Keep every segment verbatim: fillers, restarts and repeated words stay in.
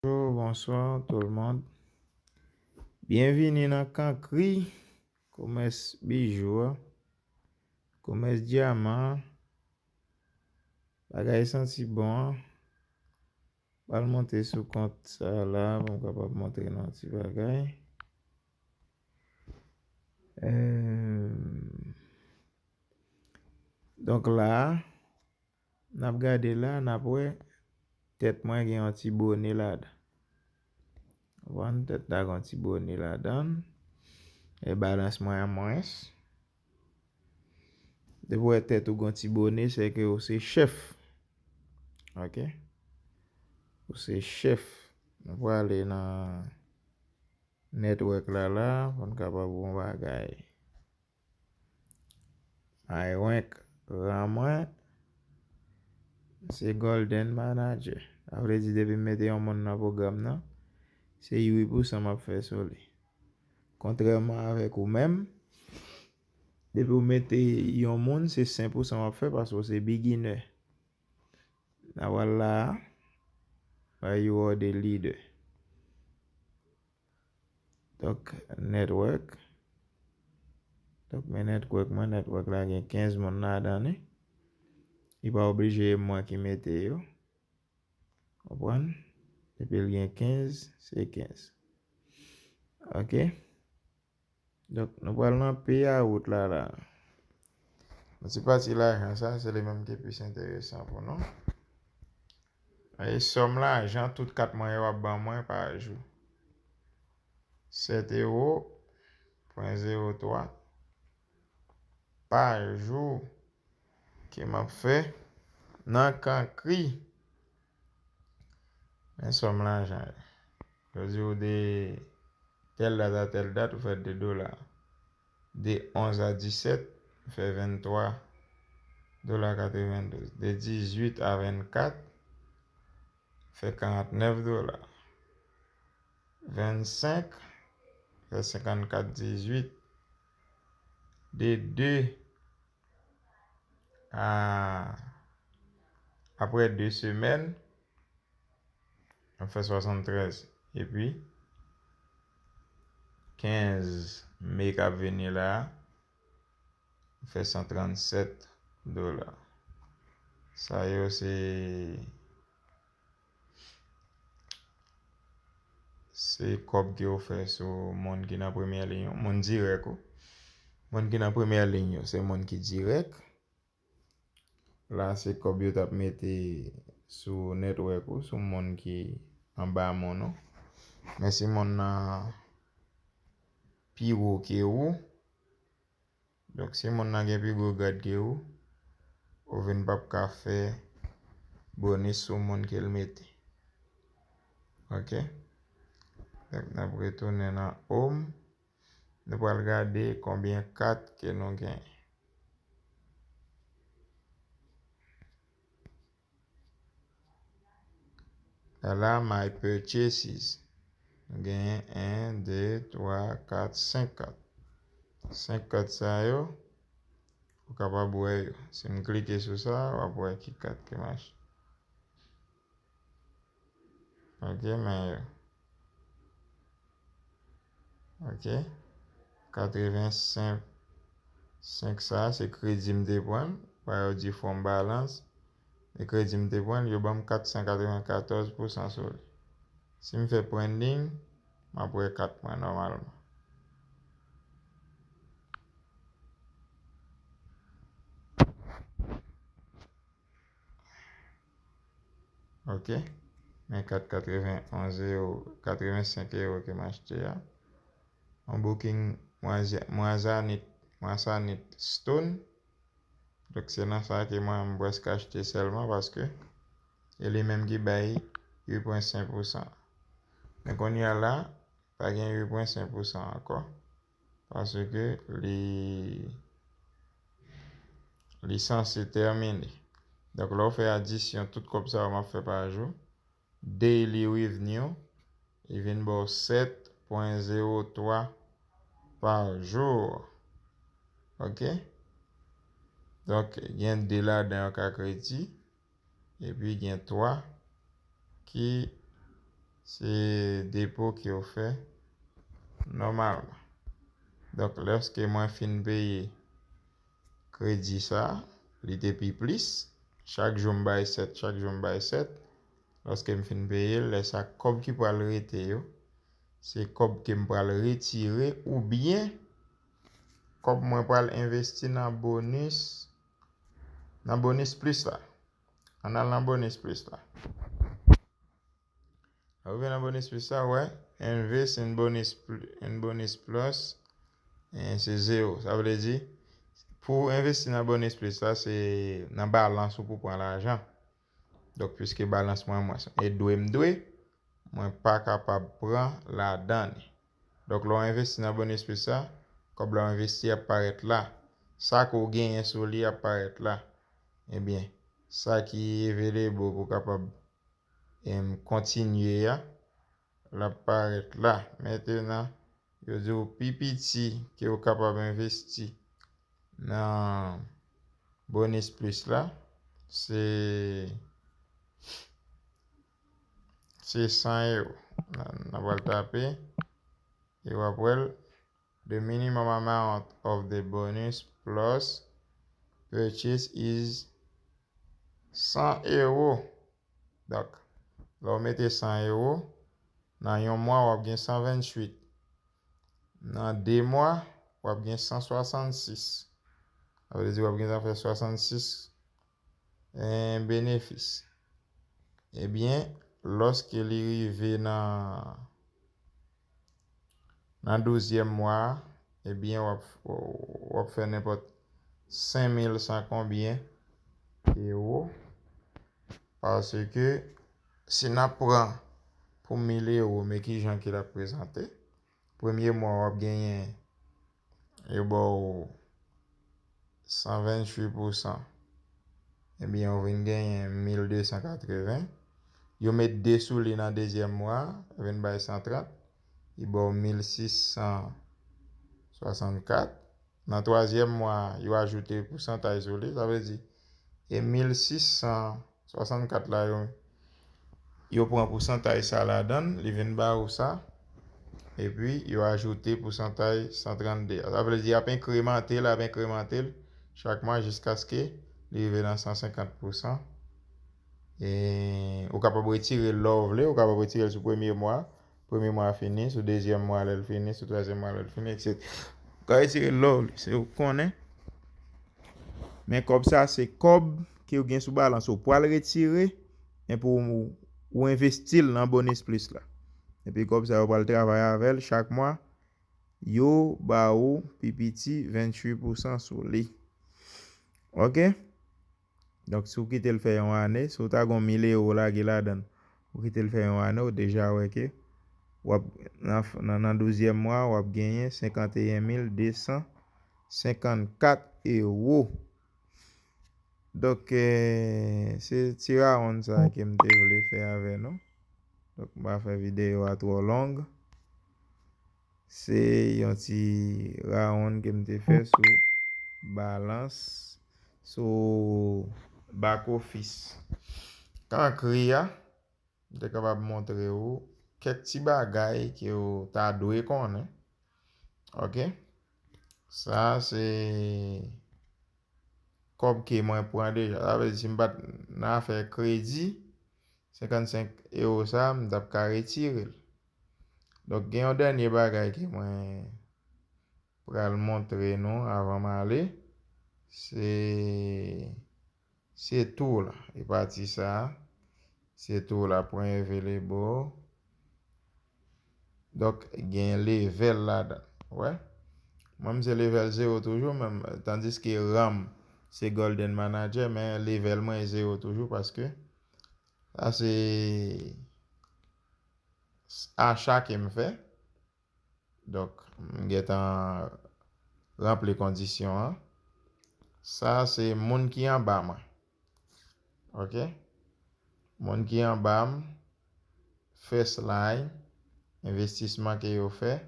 Bonjour, bonsoir tout le monde. Byenvini nan Kankri, komès bijou a, komès dyaman an. Bagay santi bon an. Pral monte sou kont sa la pou m kapab montre nou yon ti bagay. Euh, donk la, n ap gade la, n ap wè tèt mwen gen yon ti bone ladan. Konprann? Tèt la gen yon ti bone ladan. E balans mwen an mwens. Depi w wè tèt ou gen yon ti bone, se ke ou se chèf. Ok? Ou se chèf. Nou prale nan network la la, pou n kapab wè yon bagay. iRank, ran mwen, se Golden Manager. Sa vle di depi m mete yon moun nan pwogram nan, se uit pousan m ap fè sou li. Kontrèman avèk ou menm, depi w mete yon moun, se senk pousan w ap fè paske w se beginner. N a pral la a, where you are the leader. Donk, network. Donk, men network mwen, network la gen kenz moun ladan li. Li pa oblije e mwen ki mete yo. Konprann? Depi l gen kenz, se kenz. Ok? Donk, nou pral nan payout la la. Nan ti pati lajan sa, se li menm ki plis enteresan pou nou. E sòm lajan tout kat mwen yo ap ban mwen pa jou. Sèt ewo pwen zewo twa pa jou ke m ap fè nan Kankri. Men sòm lajan yo. Yo di w de tèl dat a tèl dat, ou fè de dola. De onz a disèt, ou fè venntwa dola katrevendouz. De dizuit a vennkat, ou fè karantnèf dola. Vennsenk, ou fè senkannkat dizuit. De de a, apre de semèn, ap fè swasanntrèz. Epi, kenz me k ap vini la a, ap fè san trannsèt dola. Sa yo se, se kòb ke w fè sou moun ki nan premyè liy ou, moun dirèk ou. Moun ki nan premyè liy ou, se moun ki dirèk. La, se kòb yo t ap mete sou network ou, sou moun ki anba moun ou. Men si moun nan pi wo ke ou, donk si moun nan gen pi gwo grad ke ou, ou vin p ap ka fè bonis sou moun ke l mete. Ok? Donk, n ap retounen nan home. Nou pral gade konbyen kat ke nou gen. La, my purchases. Nou genyen en, de, twa, kat, senk kat. Senk kat sa yo, ou kapab wè yo. Si m klike sou sa, w ap wè ki kat ke m achte. Ok, men yo. Ok. Katrevensenk sa, se kredi m te pran. Pa yo di from balance. E kredi m te pran, yo ban m kat san katrevenkatòz pousan sou li. Si m fè pending, m ap wè kat mwen nòmalman. Ok. Men kat katrevenonz ewo, katrevensenk ewo ke m achte a. Yon booking Moazanit, Moazanit Stone. Donk, se nan sa ke mwen, m prèske achte sèlman paske e li menm ki bay uit pwen senk pousan. Men kounye a la, pa gen uit pwen senk pousan ankò. Paske li, li sanse tèmine. Donk, lè w fè adisyon tout kòb sa yo m ap fè pa jou, daily revenue, li vin ba w sèt pwen zewo twa pa jou. Ok? Donk, gen de ladan yo ka kredi, epi gen twa ki Se depo ke w fè nòmalman. Donk, lèske mwen fin peye kredi sa, li te pi plis. Chak jou m bay sèt, chak jou m bay sèt. Lòske m fin peye l, lè sa kòb ki pral rete yo, se kòb ke m pral retire oubyen kòb mwen pral envesti nan bonis, nan bonis plis la. Ann al nan bonis plis la. Lè w rive nan bonis plis la, w wè, invest in bonus pl- in bonus plus, eh, se zewo. Sa vle di, pou w envesti nan bonis plis la, se nan balans ou pou pran lajan. Donk, piske balans mwen mwens, e dwe m dwe, mwen pa kapab pran ladan li. Donk, lè w envesti nan bonis plis la, kòb la w envesti ap parèt la. Sa ke w genyen sou li ap parèt la. Ebyen, sa ki available pou w kapab em, kontinye a, l ap parèt la. Mentenan, yo di w pi piti ke w kapab envesti nan bonis plis la, se, se san ewo. N a, n a pral tape e w ap wè l. The minimum amount of the bonus plus purchase is san ewo. Donk, lè w mete san ewo, nan yon mwa, w ap gen san venntuit. Nan de mwa, w ap gen san swasannsis. Sa vle di w ap gen zafè swasannsis en benefis. Ebyen, lòske li rive nan, nan douzyèm mwa a, ebyen, w ap, w ap fè nenpòt senk mil san konbyen ewo. Paske si n ap pran pou mil ewo, men kijan ke l ap prezante. Premye mwa w ap genyen, yo ba w san venntuit pousan. Ebyen, ou vin genyen mil de san katreven. Yo met de sou li nan dezyèm mwa, vin bay san trant. Li ba w mil sis san swasannkat. Nan twazyèm mwa, yo ajoute pousantaj sou li. Sa vle di, e mil sis san swasannkat la, yo, yo pran pousantaj sa ladan l, li vin ba ou sa. Epi, yo ajoute pousantaj san trannde a. Sa vle di, y ap enkremante l, ap enkremante l chak mwa jiskaske li rive nan san senkant pousan. E, ou kapab retire l lè w vle, ou kapab retire l sou premye mwa. Premye mwa a fini, sou dezyèm mwa lè l fini, sou twazyèm mwa lè l fini, etsetera. Ou ka retire l lè w vle, se ou k konnen. Men kòb sa, se kòb ke w gen sou balans ou pral retire, men pou ou, ou envesti l nan bonis plis la. Epi kòb sa, yo pral travay avè l chak mwa, yo ba ou pi piti venntuit pousan sou li. Oke? Donk, si w kite l fè yon ane, si w ta gen yon mil ewo lage ladan l, ou kite l fè yon ane, ou deja wè ke w ap, nan, nan, nan douzyèm mwa, w ap genyen senkanteyen mil de san senkannkat ewo. Donk, eh, se ti rawonn sa ke m te vle fè avè nou. Donk, m pa fè videyo a twò long. Se yon ti rawonn ke m te fè sou balans, sou back office. Kan kri a, m te kapab montre ou kèk ti bagay ke w ta dwe konnen. Oke? Sa se kòb ke mwen pran deja. Sa vle di, si m pa t nan afè kredi, senkannsenk ewo sa, m t ap ka retire l. Donk, gen yon dènye bagay ke mwen pral montre nou avan m ale. Se, se tou la. E pati sa a. Se tou la, pwen available. Donk, gen level ladan. Wè? Mwen, m se level zewo toujou, men, tandiske ranm se Golden Manager, men level mwen zewo toujou paske sa se acha ke m fè. Donk, m gentan ranpli kondisyon an. Sa se moun ki anba mwen. Oke? Moun ki anba m, first line, envestisman ke yo fè,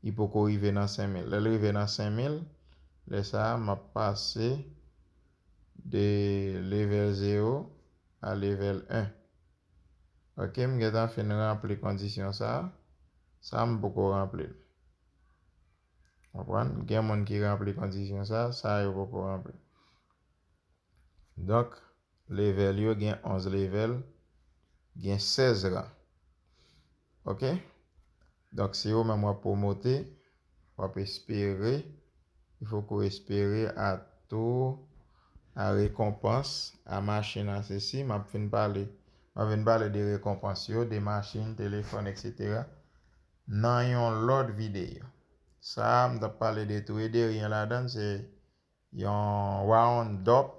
li poko rive nan senk mil. Lè l rive nan senk mil, lè sa a, m ap pase de level zewo a level en. Ok, m gentan fin ranpli kondisyon sa. Sa m poko ranpli l. Konprann? Gen moun ki ranpli kondisyon sa, sa yo poko ranpli. Donk, level yo gen onz level, gen sèz ran. Ok? Donk, si ou menm w ap pwomote, w ap espere, il faut que w espere a tou, a rekonpans, a machin, a sesi, m ap fin pale. M ap vin pale de rekonpans yo, de machin, telefòn, etsetera. Nan yon lòt videyo. Sa a, m t ap pale de tou e de ryen ladan, se yon round up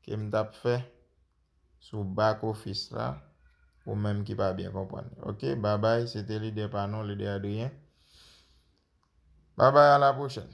ke m t ap fè sou back office la, ou menm ki pa byen konprann. Ok, babay, se te lidè pa nou, lidè Adrien. Babay, a la pwochèn.